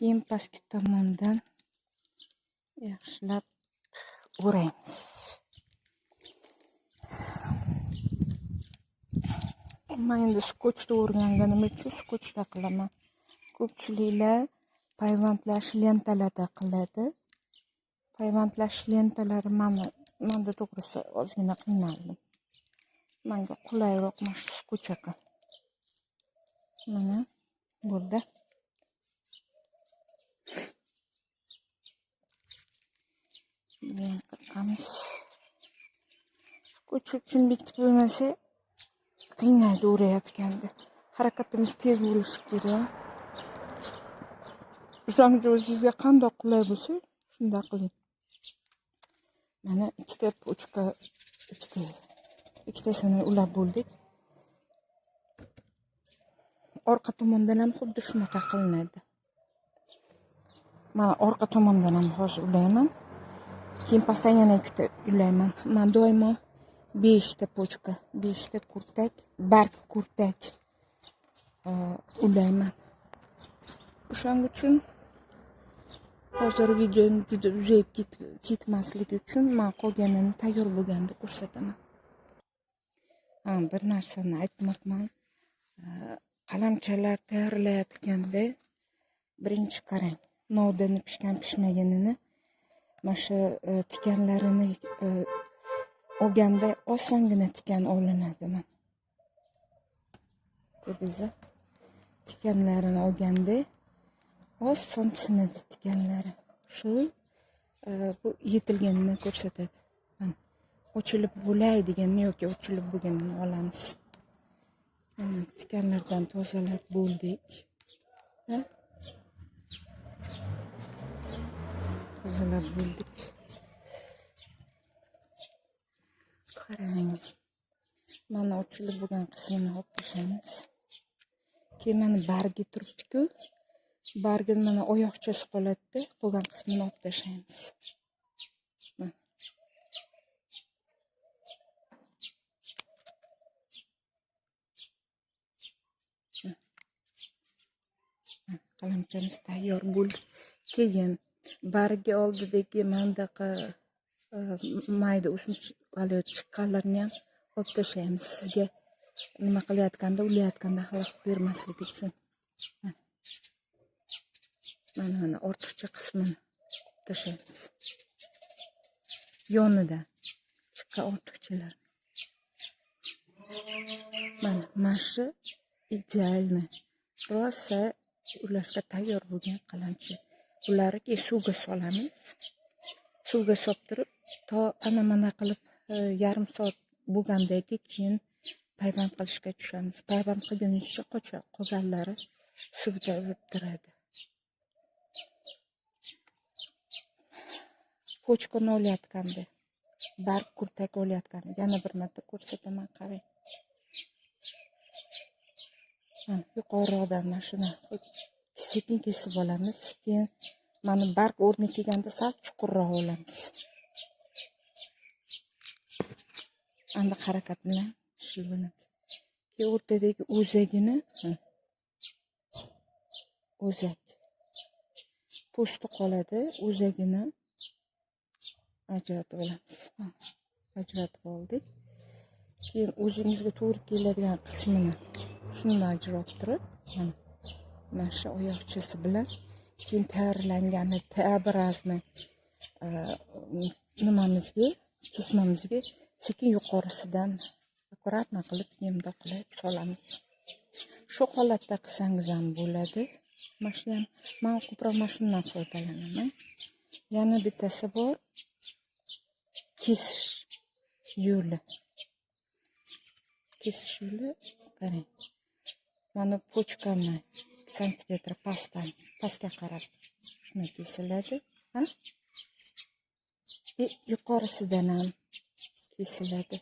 Keyin pastki tomondan yaxshilab o'raymiz. Men endi skotchda o'rganganim uchun skotchda qilaman. Ko'pchiliklar payvandlash lentalarda qiladi. Payvandlash lentalari menda to'g'risi ozgina qiynaldim. Menga qulayroq mana shu skotch ekan. Mana bo'ldi. Buni qirqamiz. Skotch uchun bekitib bo'lmasa qiynaydi o'rayotganda. Harakatimiz tez bo'lishi kerak. O'shaning uchun o'zingizga qanday qulay bo'lsa, shunday qiling. Mana ikkita pochka, ikkitasini ulab bo'ldik. Orqa tomondan ham xuddi shunaqa qilinadi. Mana orqa tomondan ham hozir ulayman. Keyin pastdan yana ikkita ulayman. Men doimo 5 ta pochka, 5 ta kurtak, barg kurtak ulayman. O'shaning uchun hozir videom juda uzayib ketmasligi uchun men qolganini tayyor bo'lganda ko'rsataman. Bir narsani aytmoqman. Qalamchalar tayyorlayotganda birinchi qarang, novdani pishgan pishmaganini, mana shu tikanlarini olganda osongina tikan olinadi. Mana ko'rdingizmi? Tikanlarini olganda oson sinadi tikanlari. Shu bu yetilganini ko'rsatadi. Mana ochilib bo'lay deganini yoki ochilib bo'lganini olamiz. Mana tikanlardan tozalab bo'ldik. Tozalab bo'ldik. Qarang. Mana ochilib bo'lgan qismini olib tashlaymiz. Keyin mana bargi turibdi-ku. Bargini mana oyoqchasi qoladi-da, qolgan qismini olib tashlaymiz. Qalamchamiz tayyor bo'ldi. Keyin bargi oldidagi mandaqa mayda o'simcha chiqqanlarni ham olib tashlaymiz. Sizga nima qilayotganda, ulayotganda xalaqit bermasligi uchun. Mana ortiqcha qismini tashlaymiz. Yonida chiqqan ortiqchalar. Mana shu idealni rosa ulashga tayyor bo'lgan qalamcha. Bularni suvga solamiz. Suvga solib turib, to ana-mana qilib yarim soat bo'lgandan keyin payvand qilishga tushamiz. Payvand qilguncha qolganlari suvda ivib turadi. Pochkani olayotganda, barg kurtak olayotganda yana bir marta ko'rsataman, qarang. Mana yuqoriroqdan mana shuni sekin kesib olamiz. Keyin mana barg o'rni kelganda sal chuqurroq olamiz. Aniq harakat bilan ishlaymiz. Keyin o'rtadagi o'zagini, o'zak po'sti qoladi, o'zagini ajratib olamiz. Ajratib oldik. Keyin o'zingizga to'g'ri keladigan qismini shuni ajratib turib, mana shu oyoqchasi bilan keyin tayyorlangani T-obrazli nimamizga, kesmamizga sekin yuqorisidan akkuratno qilib bundoq qilib solamiz. Shu holatda qilsangiz ham bo'ladi. Mana shu ham men ko'proq mana shundan foydalanaman. Yana bittasi bor. Kesish yo'li. Kesish yo'li qarang. Mana pochkani santimetr pastdan pastga qarab shuni kesiladi, ha? Yuqorisidan ham kesiladi.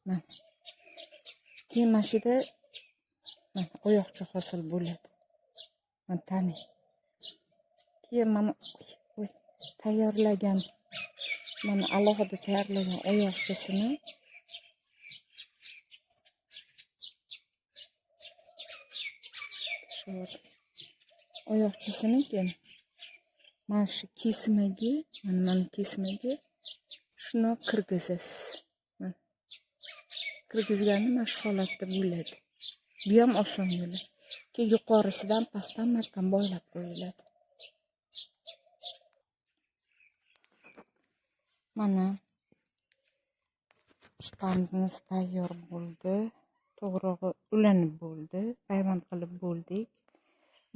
Mana. Keyin mana shu yerda mana oyoqcha hosil bo'ladi. Mana taning. Keyin mana tayyorlagan, mana alohida tayyorlagan oyoqchasini Shu oyoqchasini keyin mana shu kesmaga, mana kesmaga shuni kirgizasiz. Kirgizganda mana shu holatda bo'ladi. Bu ham oson yo'li. Keyin yuqorisidan pastdan mahkam boylab qo'yiladi. Mana shtambimiz tayyor bo'ldi. To'g'rig'i ulanib bo'ldi, payvand qilib bo'ldik.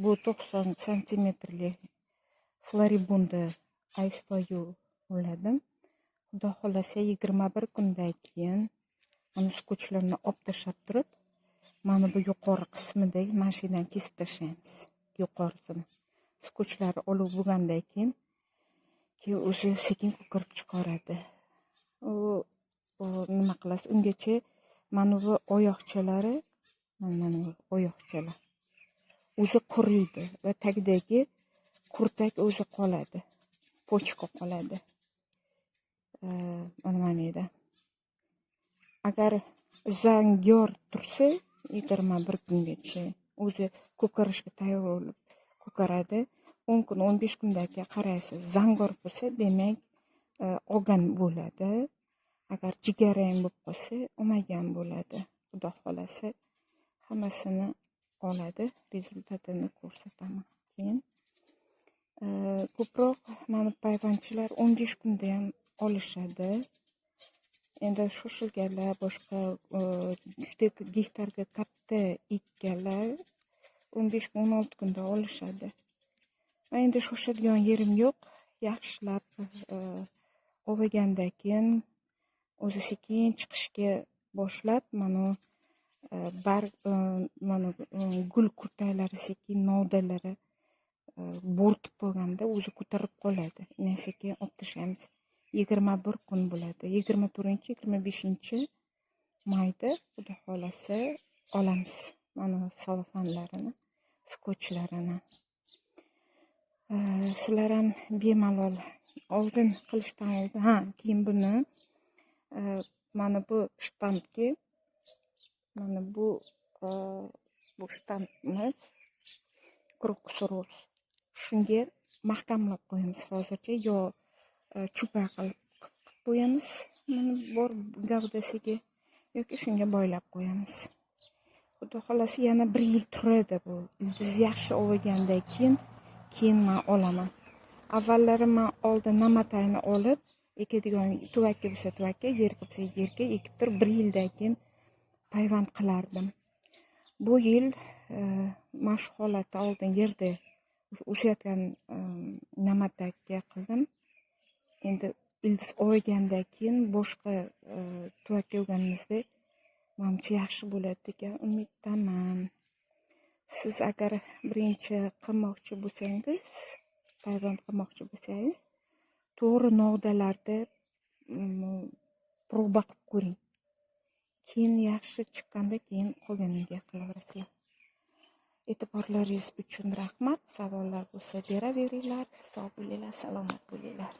Bu 90 santimetrli floribunda Ice uladim. Xudo xolasa 21 kundan keyin mana skochlarni olib tashlab turib, mana bu yuqori qismidagi mana shu yerdan kesib tashlaymiz. Yuqorisini. Skochlarni olib bo'lgandan keyin o'zi sekin ko'karib chiqaradi. U nima qilasiz? Ungacha mana bu oyoqchalari, mana bu oyoqchalar o'zi quriydi va tagidagi kurtak o'zi qoladi. Pochka qoladi. Mana yerda. Agar zangor tursa 21 kungacha o'zi ko'karishga tayyor bo'lib ko'karadi. 10 kun, 15 kundan keyin qaraysiz, zangor bo'lsa, demak, olgan bo'ladi. Agar jigarrang bo'lib qolsa, olmagan bo'ladi. Xudo xolasa hammasini oladi, rezultatini ko'rsataman keyin. Ko'proq mana payvandchilar 15 kunda ham olishadi. Endi shoshilganlar, boshqa juda gektarga katta ekkanlar 15 kun, 16 kunda olishadi. Men endi shoshadigan yerim yo'q. Yaxshilab olgandan keyin o'zi sekin chiqishga boshlab, mana barg, mana gul kurtaklari sekin novdalari bo'rtib bo'lganda o'zi ko'tarib qoladi. Sekin olib tashlaymiz. 21 kun bo'ladi. 24-25 mayda xudo xolasa olamiz. Mana salofanlarini, skochlarini. Sizlar ham bemalol oldin qilishdan oldin, keyin buni mana bu shtampga, mana bu shtampimiz Crocus Rose. Shunga mahkamlab qo'yamiz hozircha, yo chupa qilib qo'yamiz mana bor gavdasiga, yoki shunga boylab qo'yamiz. Xudo xolasa yana 1 yil turadi bu. Ildiz yaxshi olgandan keyin men olaman. Avvallari men oldin namatayni olib ekadigan tuvakka bo'lsa tuvakka, yerga bo'lsa yerga ekib turib 1 yildan keyin payvand qilardim. Bu yil mana shu holatda oldin yerda o'sayotgan namatakka qildim. Endi ildiz olgandan keyin boshqa tuvakka olganimizda manimcha yaxshi bo'ladi degan umiddaman. Siz agar birinchi qilmoqchi bo'lsangiz, payvand qilmoqchi bo'lsangiz, to'g'ri novdalarda proba qilib ko'ring. Keyin yaxshi chiqqanda keyin qolganiga qilaverasizlar. E'tiborlaringiz uchun rahmat. Savollar bo'lsa beraveringlar. Sog' bo'linglar, salomat bo'linglar.